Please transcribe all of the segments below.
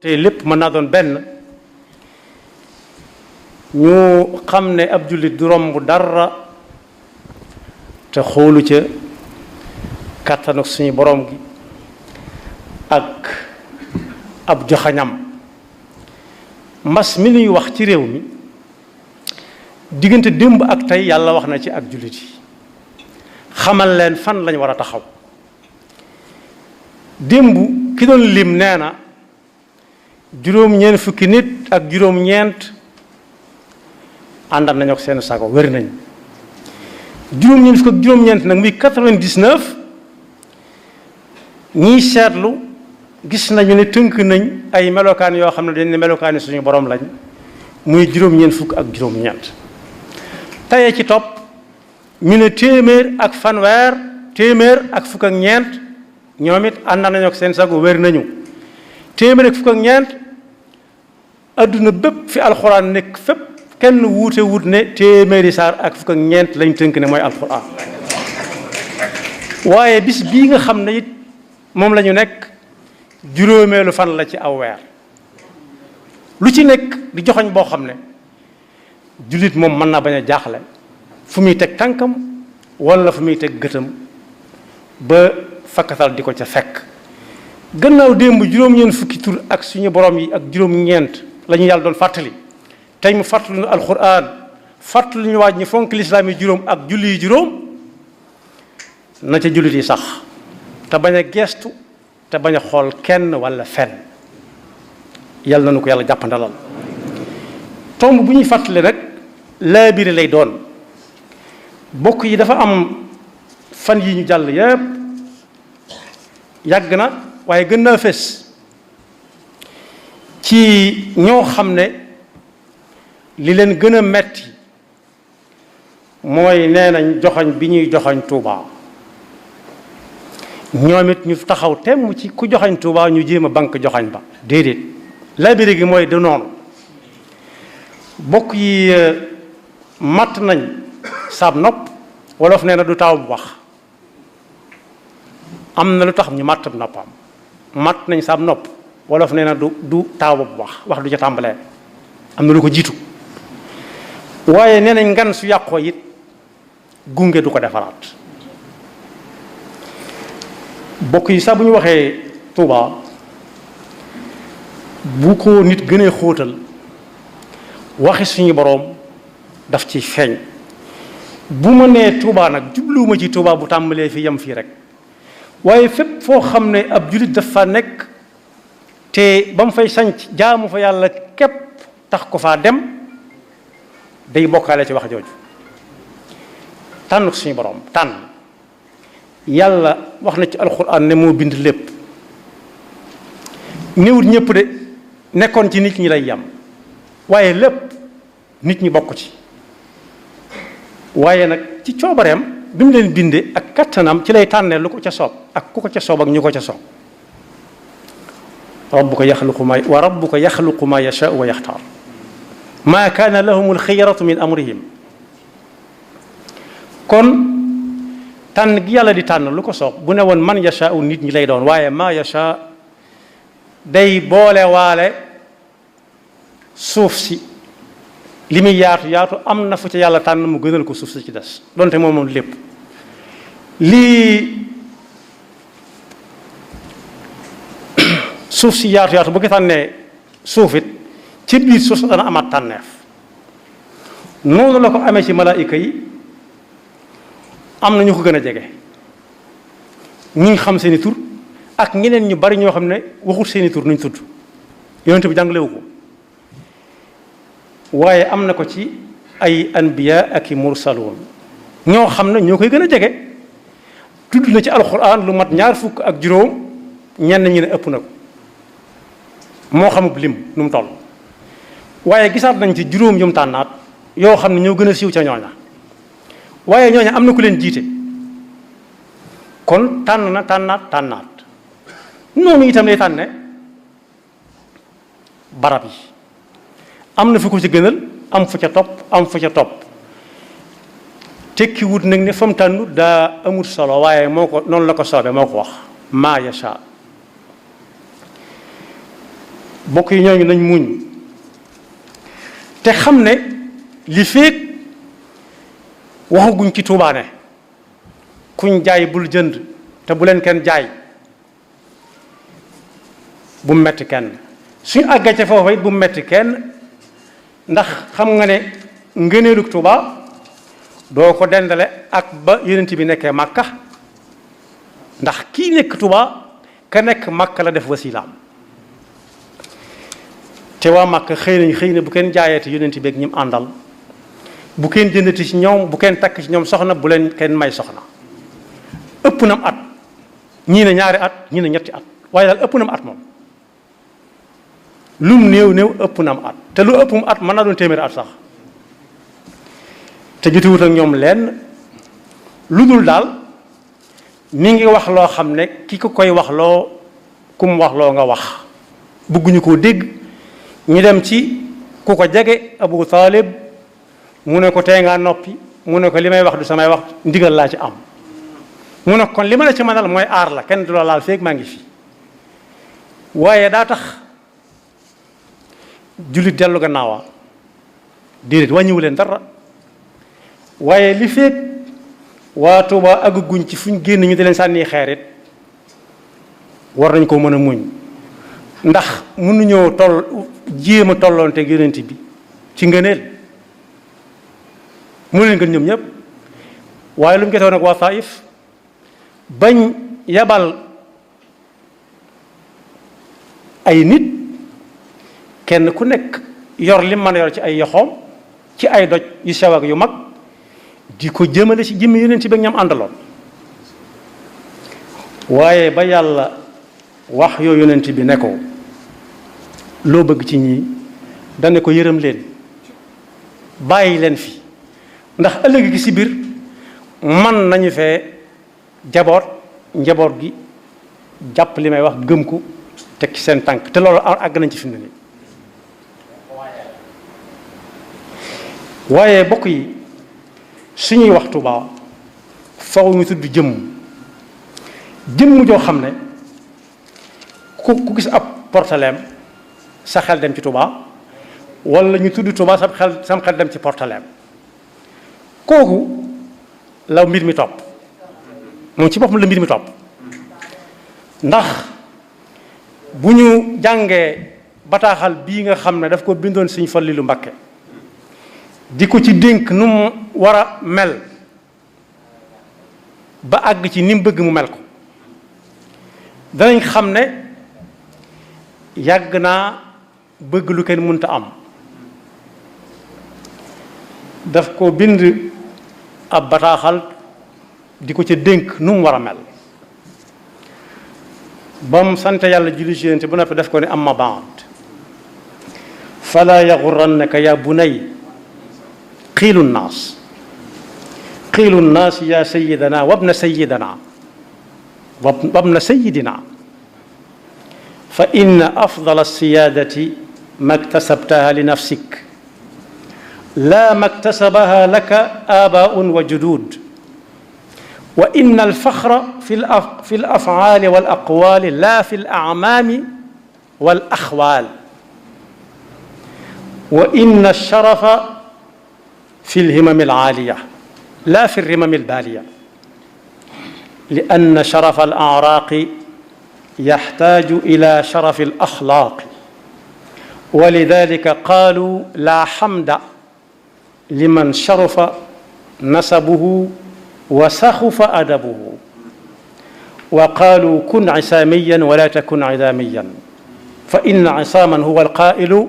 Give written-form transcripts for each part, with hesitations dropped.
te lépp mën naa doon benn ñu xam ne ab jullit du romb dara te xoolu ca kàttan suñu borom gi ak ab joxañam mbas mi nuy wax ci réew mi diggante démb ak tey yàlla wax na ci ak jullit yi xamal leen fan lañ war a taxaw. démb ki doon lim nee na juróom-ñeent fukki nit ak juróom-ñeent àndal nañu ak seen sago wér nañ juróom-ñeent fukk ak juróom-ñeent nag muy 99 ñiy seetlu gis nañu ne tënk nañ ay melokaan yoo xam ne dañ ne melokaani suñu borom lañ muy juróom-ñeent fukk ak juróom-ñeent. tey ci topp ñu ne téeméer ak fanweer téeméer ak fukk ak ñeent ñoom it ànd nañu ak seen sago wér nañu téeméer ak fukk ak ñeent adduna bépp fi alxuraan nekk fépp kenn wuute wut ne téeméeri saar ak fukk ak ñeent lañ tënk ne mooy alxuraan. waaye bis bii nga xam ne it moom la ñu nekk juróomeelu fan la ci aw weer lu ci nekk di joxoñ boo xam ne jullit moom mën naa bañ a jaaxle fu muy teg tànkam wala fu muy teg gëtam ba fakkatal di ko ca fekk. gannaaw démb juróom-ñeent fukki tur ak suñu borom yi ak juróom-ñeent la ñu yàlla doon fàttali tey mu fàttali ñu alxuraan fàttali ñu waaj ñi fonk lislaam yi juróom ak julli yi juróom na ca jullit yi sax te bañ a geestu te bañ a xool kenn wala fenn yàlla na nu ko yàlla jàppandalal. tomb bu ñuy fàttali rek laabire lay doon bokk yi dafa am fan yi ñu jàll yépp yàgg na waaye gën naa fés ci ñoo xam ne li leen gën a metti mooy nee nañ joxoñ bi ñuy joxoñ Tuuba ñoom it ñu taxaw temm ci ku joxoñ Tuuba ñu jéem a bank joxoñ ba déedéet labiré gi mooy du noonu bokk yi matt nañ saab nopp wolof nee na du taw bu wax am na lu tax ñu matt noppam matt nañ saab nopp wolof nee na du taw bu wax du ca tàmbalee am na lu ko jiitu waaye nee nañ ngan su yàqoo it gunge du ko defaraat bokk yi sax bu ñu waxee Tuuba bu ko nit gënee xóotal waxi suñu boroom daf ci feeñ. bu ma nee Tuuba nag jubluwuma ci Tuuba bu tàmbalee fi yem fii rek waaye fépp foo xam ne ab jullit dafa nekk te ba mu fay sanc jaamu fa yàlla képp tax ko faa dem day bokkaale ci wax jooju. tànn ko suñu boroom tànn yàlla wax na ci alxuraan ne moo bind lépp néewut ñëpp de nekkoon ci nit ñi lay yam waaye lépp nit ñi bokk ci waaye nag ci coobareem bi mu leen binde ak kattanam ci lay tànnee lu ko ca soob ak ku ko ca soob ak ñu ko ca soob. rabbuka yaxluqu ma yashaau wa yaxtaar maa kaana lahumul xiyaratu min amrihim. kon tànn gi yàlla di tànn lu ko soob bu ne woon man yashaau nit ñi lay doon waaye maa yashaa day boole waale suuf si li muy yaatu yaatu am na fu ca yàlla tànn mu gënal ko suuf si ci des donte moom lépp lii suuf si yaatu yaatu bu ko tànnee suuf it ci biir suuf si dana amaat tànneef noonu la ko amee ci malaayika yi am na ñu ko gën a jege ñi xam seeni tur ak ñeneen ñu bari ñoo xam ne waxut seeni tur nuñ tudd yonent bi jàngalewu ko waaye am na ko ci ay anbiya ak i mursaloon ñoo xam ne ñoo koy gën a jege tudd na ci alxuraan lu mat 20 fukk ak juróom ñenn ñi ne ëpp na ko moo xamub lim nu mu toll waaye gisaat nañ ci juróom yum tànnaat yoo xam ne ñoo gën a siiw ca ñooña waaye ñooña am na ku leen jiite kon tànnaat noonu itam lay tànne barab yi am na fu ko ci gënal am fu ca topp am fu ca topp tekki wut nag ne fa mu tànnu daa amul solo waaye moo ko noonu la ko soobee moo ko wax maa yasha bokk yi ñooñu nañ muñ te xam ne li feek waxaguñ ci Tuubaa ne kuñ jaay bul jënd te bu leen kenn jaay bu metti kenn suñu àggee ca foofa it bu metti kenn ndax xam nga ne ngëneelug Tuubaa doo ko dendale ak ba yonent bi nekkee Màkka ndax kii nekk Tuubaa ka nekk Màkka la def wasilaam te waa Màkka xëy na bu kenn jaayeeti yonent bi ak ñim àndal bu kenn jëndati ci ñoom bu kenn takk ci ñoom soxna bu leen kenn may soxna ëpp nam at ñii ne ñaari at ñii ne ñetti at waaye daal ëpp nam at moom lum néew ëpp nam at te lu ëppum at mën naa doon téeméeri at sax te jotiwut ak ñoom lenn lu dul daal mi ngi wax loo xam ne ki ko koy wax loo ku mu wax loo nga wax bëgguñu koo dégg ñu dem ci ku ko jege Abu Talib mu ne ko tey ngaa noppi mu ne ko li may wax du samay wax ndigal laa ci am mu ne kon li ma la ci mënal mooy aar la kenn du la laal feeg maa ngi fi waaye daa tax jullit dellu gannaawa déedéet wàññiwu leen dara waaye li feeg waa Tuuba àgguñ ci fuñ génn ñu di leen sànni xeerit war nañ ko mën a muñ ndax mënuñoo jéem a tolloonteeg yonent bi ci ngëneel mu leen gën ñoom ñëpp waaye lu mu jotee nag waa Taif bañ yabal ay nit kenn ku nekk yor lim mën a yor ci ay yoxoom ci ay doj yu sew ak yu mag di ko jëmale ci jëmmi yonent bi ak ñam àndaloon waaye ba yàlla wax yoo yonent bi ne ko loo bëgg ci ñii dane ko yërëm leen bàyyi leen fi ndax ëllëg gi si biir man nañu fee njaboot gi jàpp li may wax gëm ko teg ci seen tànk te loolu àgg nañ ci fi mu ne nii waaye bokk yi suñuy wax Tuubaa faw ñu tudd jëmm joo xam ne ku gis ab portaleem sa xel dem ci Tuubaa wala ñu tudd Tuubaa sam xel dem ci portaleem kooku la mbir mi topp moom ci boppam la mbir mi topp ndax bu ñu jàngee bataaxal bii nga xam ne daf ko bindoon Sëñ Fallilu Mbakke di ko ci dénk nu mu war a mel ba àgg ci ni mu bëgg mu mel ko danañ xam ne yàgg naa bëgg lu kenn mënta am daf ko bind ab bataaxal di ko ca dénk nu mu war a mel ba mu sant yàlla julli ci Yonent ba noppi daf ko ne amma baad fala yaxurannaka ya bunay qiilu nnaas ya sayidana wabna sayidina wabna sayidina fa inna afdal alsiyaadati ma ktasabtaha li nafsik la ma ktasabaha laka aabaun wa judud wa inna alfaxra fi alafcaali walaqwaali la fi alacmaami walaxwaal wa inna alsharafa في الهمم العالية لا في الرمم البالية لأن شرف الأعراق يحتاج إلى شرف الأخلاق ولذلك قالوا لا حمد لمن شرف نسبه وسخف أدبه وقالوا كن عساميا ولا تكن عذاميا فإن عصاما هو القائل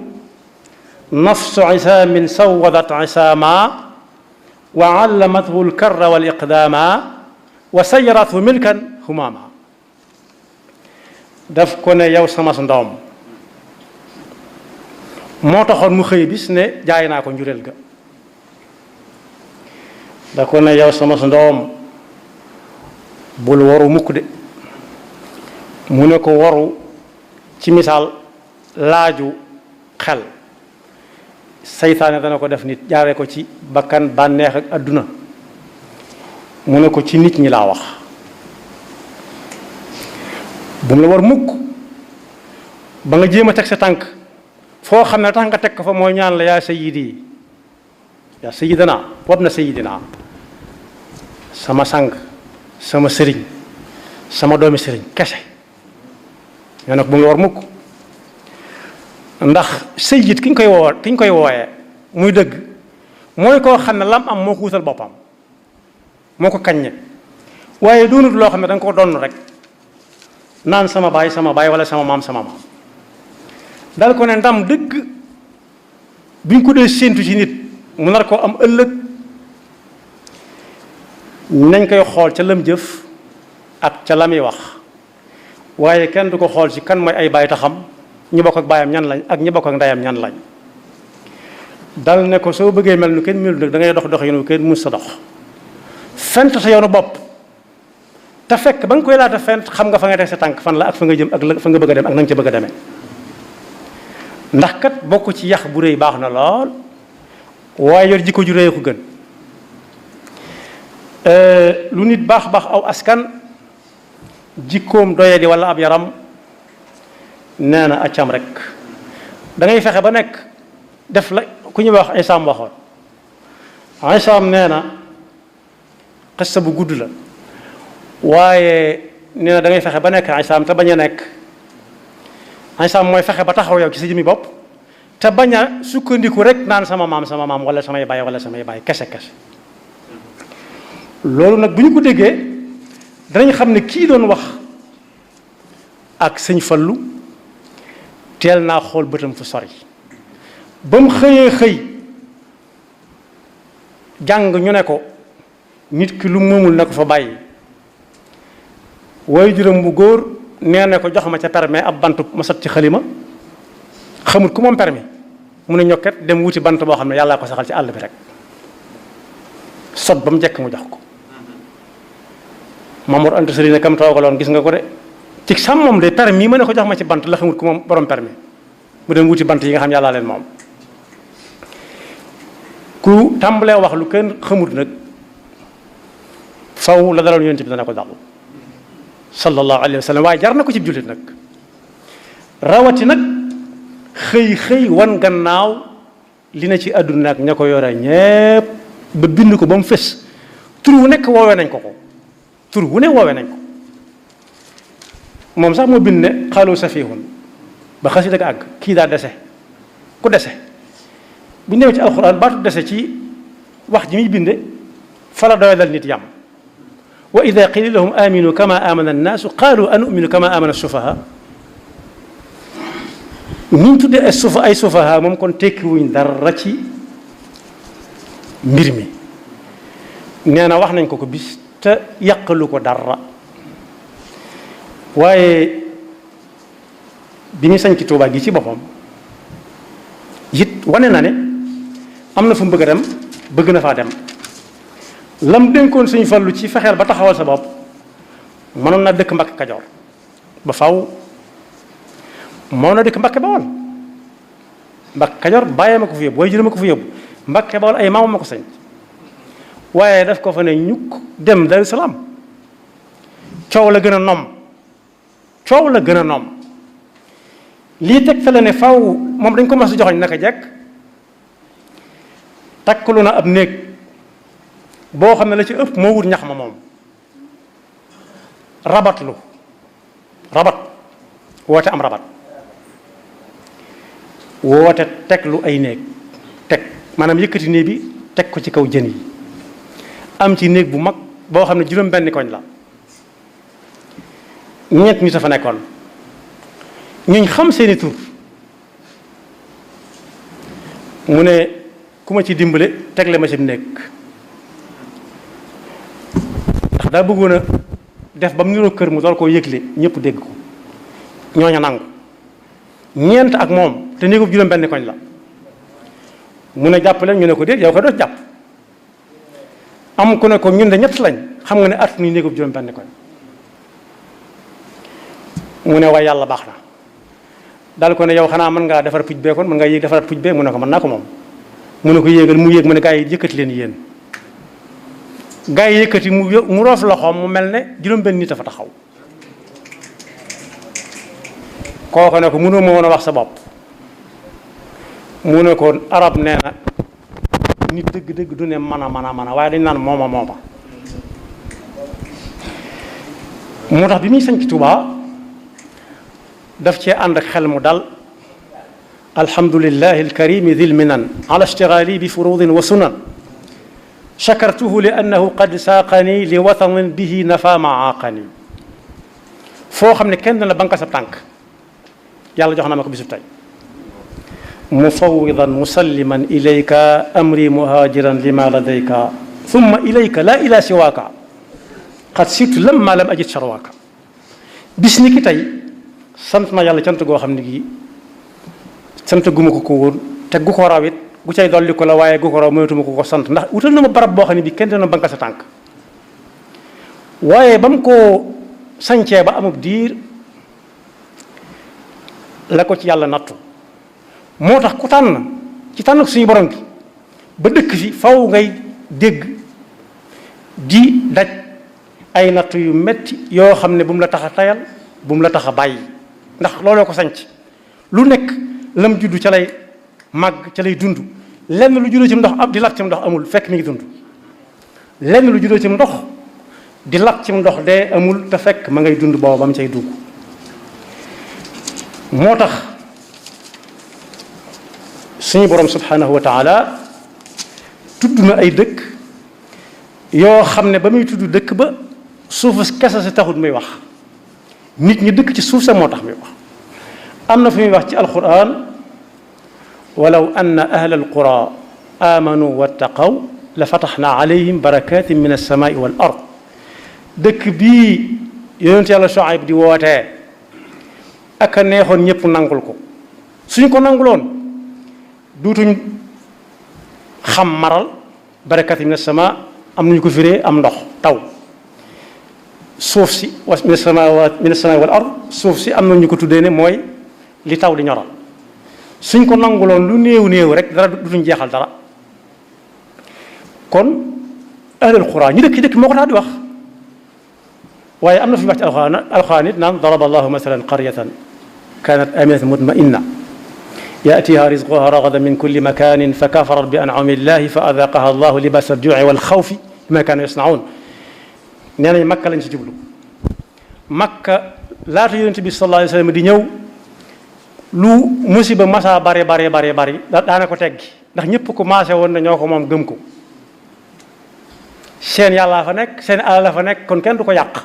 نفس عسام سوضت عساما وعلمته الكر والإقداما وسيرته ملكا هماما daf ko ne yow sama ndoom moo taxoon mu xëy bis ne jaay naa ko njureel ga da ko ne yow sama ndoom bul waru mukk de mu ne ko waru ci misaal laaju xel saytaane dana ko def nit jaaree ko ci bakkan bànneex ak adduna mu ne ko ci nit ñi laa wax bu mu la war mukk ba nga jéem a teg sa tànk foo xam ne tax nga teg ko fa mooy ñaan la yaa sayyidi yaa sayyidina wab na sayyidina sama sang sama sëriñ sama doomi sëriñ kese ñoo nag bu mu la war mukk ndax sayyid ki ñu koy wooyee muy dëgg mooy koo xam ne lam am moo ko wutal boppam moo ko kaññe waaye doonut loo xam ne da nga ko donn rek naan sama baay wala sama maam dal ko ne ndam dëgg buñ ko dee séentu ci nit mu nar koo am ëllëg nañ koy xool ca lam jëf ak ca la muy wax waaye kenn du ko xool ci kan mooy ay baay taxam ñi bokk ak baayam ñan lañ ak ñi bokk ak ndeyam ñan lañ dal ne ko soo bëggee mel nu kenn melu nag da ngay dox yoonu kenn mus sa dox fent sa yoonu bopp te fekk ba nga koy laata fent xam nga fa nga teg sa tànk fan la ak fa nga jëm ak fa nga bëgg a dem ak na nga ca bëgg a demee ndax kat bokk ci yax bu rëy baax na lool waaye yor jikko ju rëy ko gën lu nit baax aw askan jikkoom doye di wala ab yaram nee na accam rek da ngay fexe ba nekk def la ku ñuy wax Isaam waxoon Isaam nee na xista bu gudd la waaye nee na da ngay fexe ba nekk Isaam te bañ a nekk Isaam mooy fexe ba taxaw yow ci sa jëmmi bopp te bañ a sukkandiku rek naan sama maam wala samay baay kese loolu nag bu ñu ko déggee danañ xam ne kii doon wax ak sëñ Fallu teel naa xool bëtam fu sori ba mu xëy jàng ñu ne ko nit ki lu moomul na ko fa bàyyi waaye juróom bu góor nee na ko jox ma ca permis ab bant ma sot ci xalima xamut ku moom permis mu ne ñokket dem wuti bant boo xam ne yàllaa ko saxal ci àll bi rek sot ba mu jekk mu jox ko Mamour Anta Sali ne kam toogaloon gis nga ko de ci sam moom de permis ma ne ko jox ma ci bant la xamut ku moom borom permis mu dem wuti bant yi nga xam yàllaa leen moom ku tàmbalee wax lu kenn xamut nag faw la daloon yonent bi dana ko dal sallallahu alayhi wa sallam waaye jar na ko ci jullit nag rawati nag xëy wan gannaaw li na ci àdduna ak ña ko yore ñépp ba bind ko ba mu fés tur wu nekk woowee nañ ko tur wu ne woowee nañ ko moom sax moo bind ne xaalu safihun ba xasi dëgg àgg kii daa dese ku dese bu ñu demee ci alxuraan baatu dese ci wax ji muy binde fala doy dal nit yam wa ida qila lahum aminu kama amana annaasu qaalu anu'minu kama amana sufaha ñu tuddee ay sufaha moom kon tekkiwuñ dara ci mbir mi nee na wax nañ ko bis te yàqalu ko dara waaye bi ñu sañ ci Tuubaa gi ci boppam it wane na ne am na fu mu bëgg a dem bëgg na faa dem lam dénkoon Sëñ Fallu ci fexeel ba taxawal sa bopp mënoon na dëkk Mbàkke Kajoor ba faw mënoon na dëkk Mbàkke Bawol Mbàkke Kajoor bàyyee ma ko fi yóbbu waaye jërë ma ko fi yóbbu Mbàkke Bawol ay maamam ma ko sañ waaye daf ko fa ne ñukk dem Daaru Salaam coow la gën a noom lii teg la ne faw moom dañ ko mas a joxoñ naka jekk takkalu na ab néeg boo xam ne la ci ëpp moo wut ñax ma moom rabat woote am rabat woote teg lu ay néeg teg maanaam yëkkati néeg bi teg ko ci kaw jën yi am ci néeg bu mag boo xam ne juróom benn koñ la ñett ñi fa nekkoon ñuñ xam seeni tur mu ne ku ma ci dimbale tegle ma ci nekk ndax daa bëggoon a def ba mu niroo kër mu dool koo yëgle ñëpp dégg ko ñooña nangu ñeent ak moom te néegub juróom benn koñ la mu ne jàpp leen ñu ne ko déet yow ko doo jàpp am ku ne ko ñun de ñett lañ xam nga ne at nuy néegub juróom benn koñ mu ne waaye yàlla baax na dal ko ne yow xanaa mën ngaa defar puj bee kon mën ngaa yéeg defaraat puj bee mu ne ko mën naa ko moom mu ne ko yéegal mu yéeg mu ne gaa yi yëkkati leen yéen gaa yi yëkkati mu roof loxoom mu mel ne juróom-benn nit a fa taxaw kooku ne ko mënoo ma woon a wax sa bopp mu ne ko arab nee na nit dëgg-dëgg du ne mën a waaye dañ naan mooma moo tax bi muy sañ ci Tuubaa daf cee ànd ak xel mu dal alhamdulillahi alkarimi dil minan ala ishtigali bi furudin wa sunan shakartuhu li annahu qad saaqani li watanin bihi nafa maaqani foo xam ne kenn dana banka sa tànk yàlla jox na ma ko bisub tey mufawwidan musalliman ilayka amri muhajiran lima ladayka thumma ilayka la ila siwaaka qad sirtu lamma lam ajid sharwaaka bis ni ki tey sant na yàlla cant goo xam ne gi sant guma ko woon te gu ko raw it gu cay dolli ko la waaye gu ko raw mënatuma ko sant ndax wutal na ma barab boo xam ne bi kenn dana banka sa tànk waaye ba mu ko sañcee ba amub diir la ko ci yàlla nattu moo tax ku tànn ci tànn suñu borom gi ba dëkk fi faw ngay dégg di daj ay nattu yu metti yoo xam ne bu mu la tax a tayal bu mu la tax a bàyyi ndax looloo ko sanc lu nekk lam juddu ca lay màgg ca lay dund lenn lu juddoo ci ndox ab di lat ci ndox amul fekk mi ngi dund lenn lu juddoo ci ndox di lat ci ndox dee amul te fekk ma ngay dund booba ba mu cay dugg moo tax suñu borom subhanahu wa taala tudd na ay dëkk yoo xam ne ba muy tudd dëkk ba suufa kese sa taxut muy wax nit ñi dëkk ci suuf sa moo tax muy wax am na fu muy wax ci alquran walaw anna ahla alqura amanu wattaqaw la fataxna alayhim barakatin min alsamai wal ard dëkk bii yonent yàlla Shuayb di wootee ak a neexoon ñëpp nangul ko suñ ko nanguloon duutuñ xam maral barakatin min alsama am nañu ko firee am ndox taw suuf si wa min alsamai wal ard suuf si am nañu ko tuddee ne mooy li taw di ñoral suñ ko nanguloon lu néew rek dara dutuñ jeexal dara kon ahlul qura ñu dëkk dëkk moo ko tax di wax waaye am na fi wax ci alxuraan it naan daraba allahu masalan qaryatan kanat aminatan mutma'inna yatiha rizquha ragadan min kulli makanin fa kafarat bi an'ami illahi fa adaqaha allahu libas al-ju'i wal xawfi bima kanu yasna'un nee nañ makka lañ ci jublu makka laata yonent bi sallallahu alayhi wa sallam di ñëw lu musiba masa bari daana ko teggi ndax ñëpp ko maase woon na ñoo ko moom gëm ko seen yàllaa fa nekk seen alal fa nekk kon kenn du ko yàq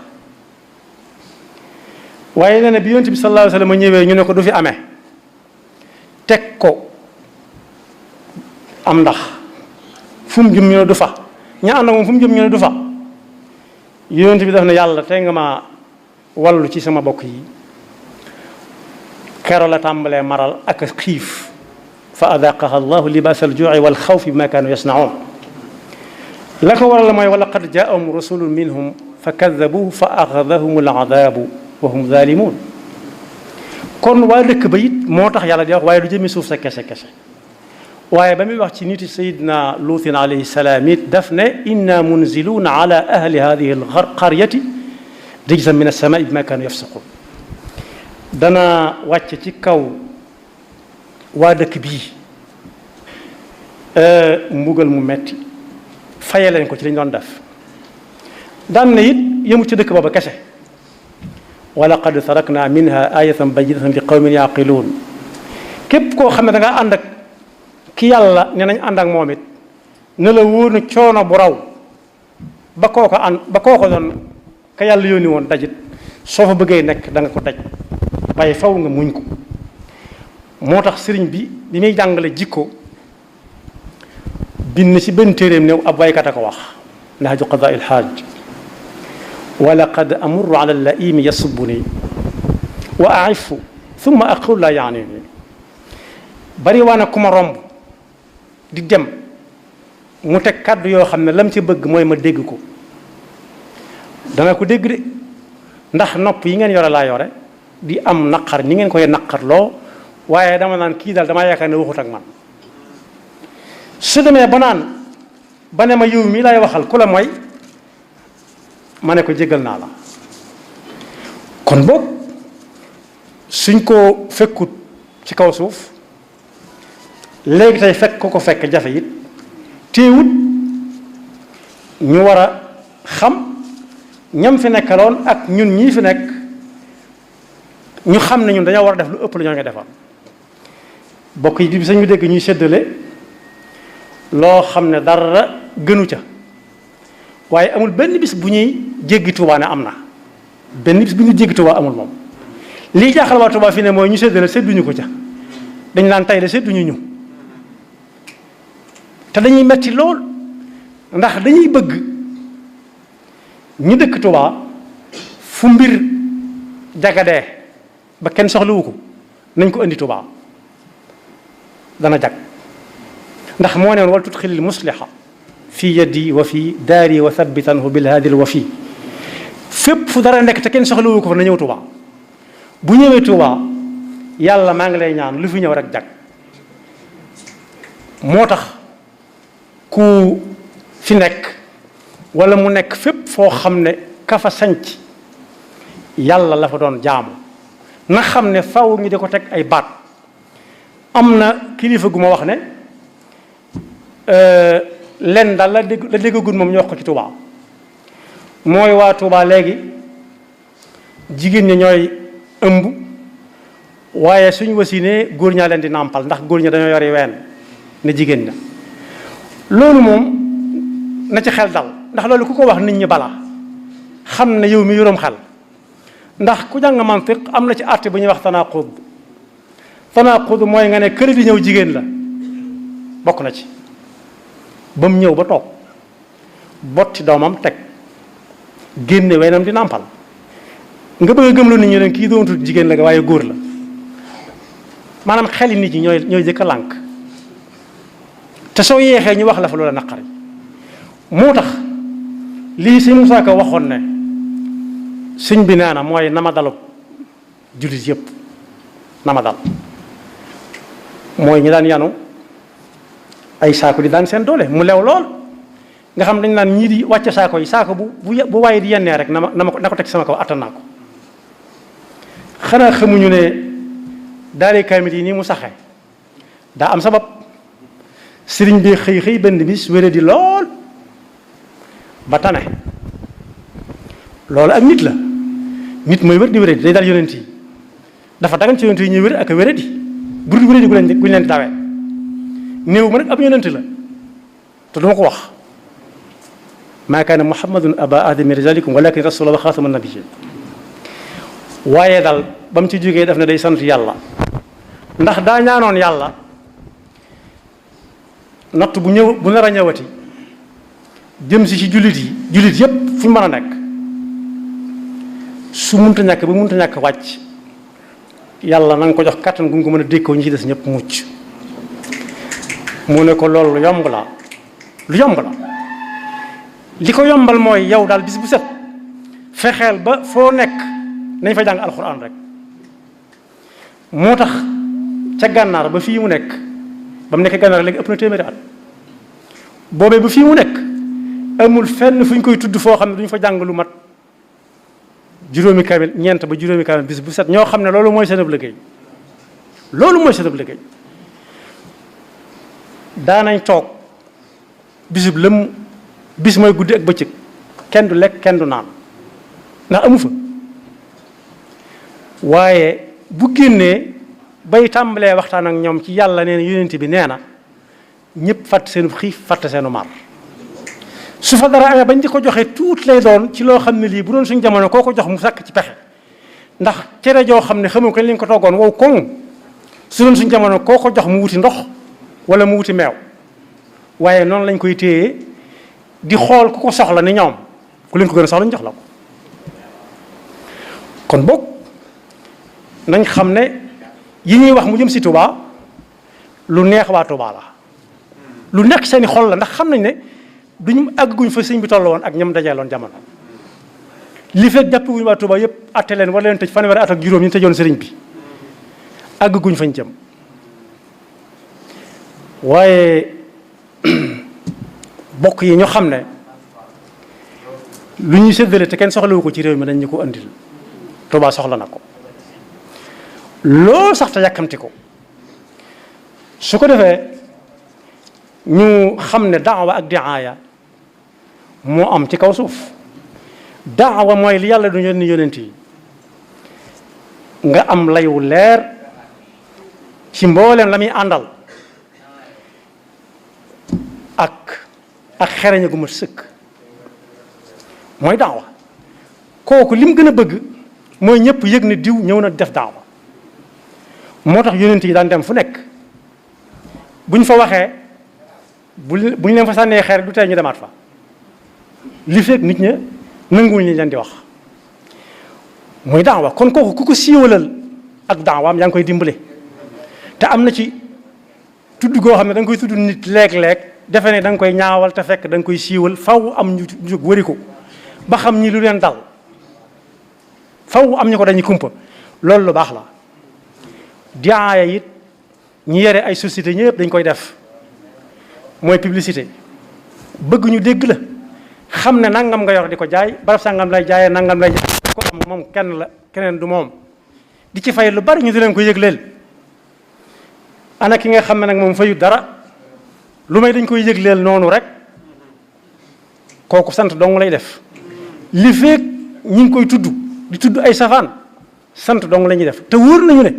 waaye nee na bi yonent bi sallallahu alayhi wa sallam ñëwee ñu ne ko du fi amee teg ko am ndax fu mu jëm ñu ne du fa ña ànd ak moom fu mu jëm ñu ne du fa yonent bi daf ne yàlla tey nga ma wallu ci sama bokk yi kero la tàmbalee maral ak xiif fa adaqaha allahu libas al-ju'i wal xawfi bima kanu yasna'un la ko waral mooy wa laqad jaa'ahum rasulun minhum fa kaddabuhu fa axadahum al-adabu wa hum zalimun kon waa dëkk ba it moo tax yàlla di wax waaye du jëmi suuf sa kese waaye ba muy wax ci niti sayidna luutin alayhi salaam it daf ne inna munziluuna ala ahli hadihi alqaryati rijzan min as-samaa'i bima kaanu yafsiqun dana wàcc ci kaw waa dëkk bii mbugal mu metti faye leen ko ci lañ doon def daan na it yëmu ci dëkk booba kese wa laqad tarakna minha ayatan bayyinatan li qawmin yaqiluun képp koo xam ne da nga ànd ak ki yàlla ne nañ ànd ak moom it ne la wóor na coono bu raw ba kooko doon ka yàlla yónni woon dajit soo fa bëggee nekk da nga ko daj waaye faw nga muñ ko moo tax sëriñ bi muy jàngale jikko bind ci benn téeréem ne ab waykat a ko wax nahju qadaa il haaj wa laqad amurru ala laimi yasubuni wa aifu thumma aqulu la yaani ni bari waa na ku ma romb di dem mu teg kàddu yoo xam ne lam ci bëgg mooy ma dégg ko danga ko dégg de ndax nopp yi ngeen yore laa yore di am naqar ni ngeen koy naqarloo waaye dama naan kii daal damaa yaakaar ne waxut ak man su demee ba naan ba ne ma yow mii lay waxal ku la mooy ma ne ko jégal naa la. kon boog suñ ko fekkut ci kaw suuf léegi tey fekk ko fekk jafe it téewut ñu war a xam ñam fi nekkaloon ak ñun ñii fi nekk ñu xam ne ñun dañoo war a def lu ëpp la ñoo ngi defal bokk yi bi sañu dégg ñuy séddale loo xam ne dara gënu ca waaye amul benn bis bu ñuy jéggi Tuubaa ne am na benn bis bu ñu jéggi Tuubaa amul moom lii jaaxal waa Tuubaa fi ne mooy ñu séddale sédduñu ko ca dañ naan tey de sédduñu ñu te dañuy metti lool ndax dañuy bëgg ñu dëkk Tuubaa fu mbir jagadee ba kenn soxlawu ko nañ ko indi Tuubaa dana jag ndax moo neen wal tudxilil musliha fii yadi wa fii daari wa thabbitanhu bil haadil wa fii fépp fu dara nekk te kenn soxlawu ko fa na ñëw Tuubaa bu ñëwee Tuubaa yàlla maa ngi lay ñaan lu fi ñëw rek jag moo tax ku fi nekk wala mu nekk fépp foo xam ne ka fa sanc yàlla la fa doon jaamu na xam ne faw ngi di ko teg ay baat am na kilifa gu ma wax ne len daal la déggagul moom ñu wax ko ci Tuubaa mooy waa Tuubaa léegi jigéen ñi ñooy ëmb waaye suñ wasinee góor ñaa leen di nàmpal ndax góor ña dañoo yori ween ne jigéen ña loolu moom na ci xel dal ndax loolu ku ko wax nit ñi bala xam ne yow mi yoroom xel ndax ku jàng mantiq am na ci àtte bu ñuy wax tanaqud mooy nga ne kër di ñëw jigéen la bokk na ci ba mu ñëw ba toog botti doomam teg génne weenam di nàmpal nga bëgg a gëmloo nit ñi ne kii doonatul jigéen la waaye góor la maanaam xeli nit ñi ñooy jëkk a lànk te soo yeexee ñu wax la fa loola naqari moo tax lii si Musaa Ka waxoon ne sëñ bi nee na mooy nama dalub jullit yëpp nama dal mooy ñi daan yanu ay saako di daan seen doole mu lew lool nga xam dañ naan ñii di wàcce saako yi saako bu waaye di yennee rek na ko teg sama kaw attan naa ko xanaa xamuñu ne daare kaamil yi nii mu saxee daa am sabab sëriñ bi xëy benn bis wére di lool ba tane loolu ak nit la nit mooy wér di wéré di day dal yonent yi dafa dagan ci yonent yi ñuy wér ak a wéré di bu dul wéré di guñ leen di dawee néew ma nag ab yonent la te duma ko wax maa kaana muhammadun aba ahadin min rijalikum walakin rasulullah wa xaatama nabiyyin waaye dal ba mu ci jógee daf ne day sant yàlla ndax daa ñaanoon yàlla natt bu nar a ñëwati jëm si ci jullit yépp fu ñu mën a nekk su munta ñàkk ba munta ñàkk wàcc yàlla na nga ko jox kàttan gu nga ko mën a dékkoo ñi ci des ñëpp mucc mu ne ko loolu lu yomb la li ko yombal mooy yow daal bis bu set fexeel ba foo nekk nañ fa jàng alxuraan rek moo tax ca gànnaar ba fii mu nekk ba mu nekk gànnaar léegi ëpp na téeméeri at boobee ba fii mu nekk amul fenn fu ñu koy tudd foo xam ne duñu fa jàng lu mat juróomi kaamil ñeent ba juróomi kaamil bis bu set ñoo xam ne loolu mooy seen ab liggéey daanañ toog bisub lëm bis mooy guddi ak bëccëg kenn du lekk kenn du naan ndax amu fa waaye bu génnee bay tàmbalee waxtaan ak ñoom ci yàlla nee na yonent bi nee na ñëpp fàtt seenu xiif fàtt seenu mar su fa dara amee bañ di ko joxe tuut lay doon ci loo xam ne lii bu doon suñ jamono koo ko jox mu sàkk ci pexe ndax cere joo xam ne xamu ko li nga ko toggoon wow koŋ su doon suñ jamono koo ko jox mu wuti ndox wala mu wuti meew waaye noonu lañ koy téye di xool ku ko soxla ni ñoom ku leen ko gën a soxla ñu jox la ko kon boog nañ xam ne yi ñuy wax mu jëm si Touba lu neex waa Touba la lu nekk seeni xol la ndax xam nañ ne duñu àgguñ fa sëñ bi toll woon ak ñam dajeeloon jamono li fekk jàppuguñ waa Touba yëpp atte leen wala leen tëj fanweeri at ak juróom ñu tëjoon sëriñ bi àgguñ fañ jëm waaye bokk yi ñu xam ne lu ñuy séddale te kenn soxlawu ko ci réew mi dañ ñu ko andil Touba soxla na ko loolu sax te yàkkamti ko su ko defee ñu xam ne daawa ak diaaya moo am ci kaw suuf daawa mooy li yàlla du yónni yonent yi nga am layu leer ci mbooleem la muy àndal ak xereñe gu ma sëkk mooy daawa kooku lim gën a bëgg mooy ñëpp yëg ne diw ñëw na def daawa moo tax yonent yi daan dem fu nekk buñ fa waxee buñ leen fa sànnee xeer du tey ñu demaat fa li fekk nit ña nanguwuñ li leen di wax mooy daawa kon kooku ku ko siiwalal ak daawaam yaa ngi koy dimbale te am na ci tudd goo xam ne da nga koy tudd nit léeg-léeg defe ne da nga koy ñaawal te fekk da nga koy siiwal faw am ñu jóg wëri ko ba xam ñi lu leen dal faw am ñu ko dañuy kumpa loolu lu baax la diaaya it ñi yore ay société ñëpp dañ koy def mooy publicité bëgg ñu dégg la xam ne nangam nga yor di ko jaay barab sangam lay jaayee nangam lay jaay ko am moom kenn la keneen du moom di ci fay lu bari ñu di leen ko yëgleel ana ki nga xam ne nag moom fayu dara lu may dañ koy yëgleel noonu rek kooku sant dong lay def li feek ñi ngi koy tudd di tudd ay safaan sant dong la ñuy def te wóor nañu ne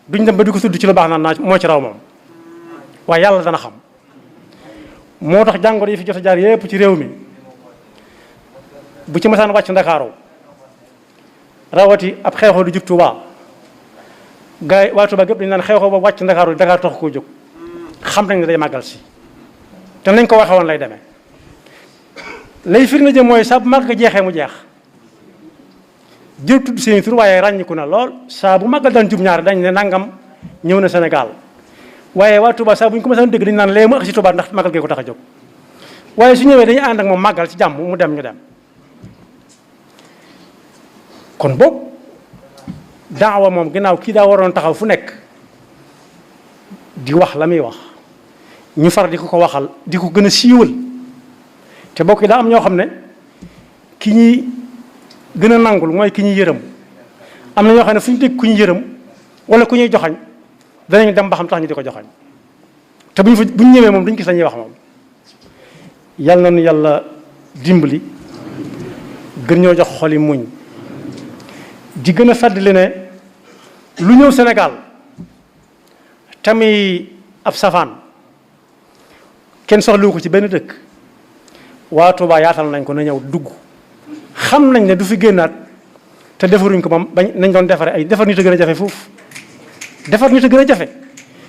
duñ dem ba di ko tudd ci lu baax naan naa moo ci raw moom waaye yàlla dana xam moo tax jàngoro yi fi jot a jaar yépp ci réew mi bu ci masaan wàcc ndakaaru rawati ab xeexoo du jub Tuubaa gars yi waa Tuubaa gépp dañu naan xeexoo ba wàcc ndakaaru Dakar tax koo jóg xam nañ ne day màggal si te nañ ko waxe woon lay demee lay firnde jëm mooy saa bu màgg jeexee mu jeex jël tudd seeni tur waaye ràññiku na lool saa bu màggal daan jub ñaar dañ ne nangam ñëw na Sénégal waaye waa Touba saa bu ñu ko mësaan dégg dañu naan lee mu ak si Touba ndax màggal gee ko tax a jóg waaye su ñëwee dañuy ànd ak moom màggal ci jàmm mu dem ñu dem kon boobu daawa moom ginnaaw kii daa waroon taxaw fu nekk di wax la muy wax ñu far di ko waxal di ko gën a siiwal te bokk yi daa am ñoo xam ne ki ñuy gën a nangul mooy ki ñuy yërëm am na ñoo xam ne fu ñu dégg ku ñu yërëm wala ku ñuy joxañ danañ dem ba xam tax ñu di ko joxañ te buñ ñëwee moom duñ gis la ñuy wax moom yal na nu yàlla dimbali gën ñoo jox xoli muñ di gën a fàttali ne lu ñëw Sénégal tamit ab safaan kenn soxlawu ko ci benn dëkk waa Touba yaatal nañ ko na ñëw dugg xam nañ ne du fi génnaat te defaruñ ko moom bañ nañ doon defare ay defar nit a gën a jafe foofu defar nit a gën a jafe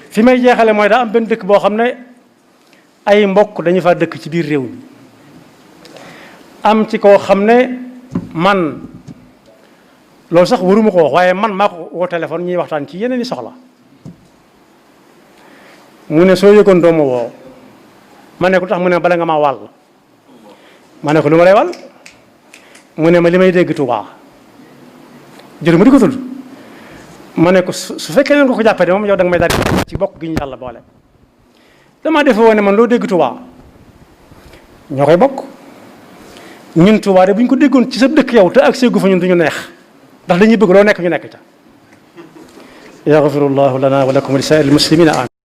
fi may jeexale mooy daa am benn dëkk boo xam ne ay mbokk dañu faa dëkk ci biir réew mi am ci koo xam ne man loolu sax waruma ko wax waaye man maa ko woo téléphone ñuy waxtaan ci yeneen i soxla mu ne soo yëgoon doo ma woo ma ne ko tax mu ne bala nga maa wàll ma ne ko lu ma lay wàll mu ne ma li may dégg Tuubaa jërë ma di ko tudd ma ne ko su fekkee noonu ko jàppee de moom yow da nga may daal ci bokk gi ñu yàlla boole damaa defe woon ne man loo dégg Tuubaa ñoo koy bokk ñun Tuubaa de bu ñu ko déggoon ci sa dëkk yow te ak seegu fa ñun duñu neex ndax dañuy bëgg loo nekk ñu nekk ca yaxfirullahu lana wa lakum wa li saa'iril muslimina amin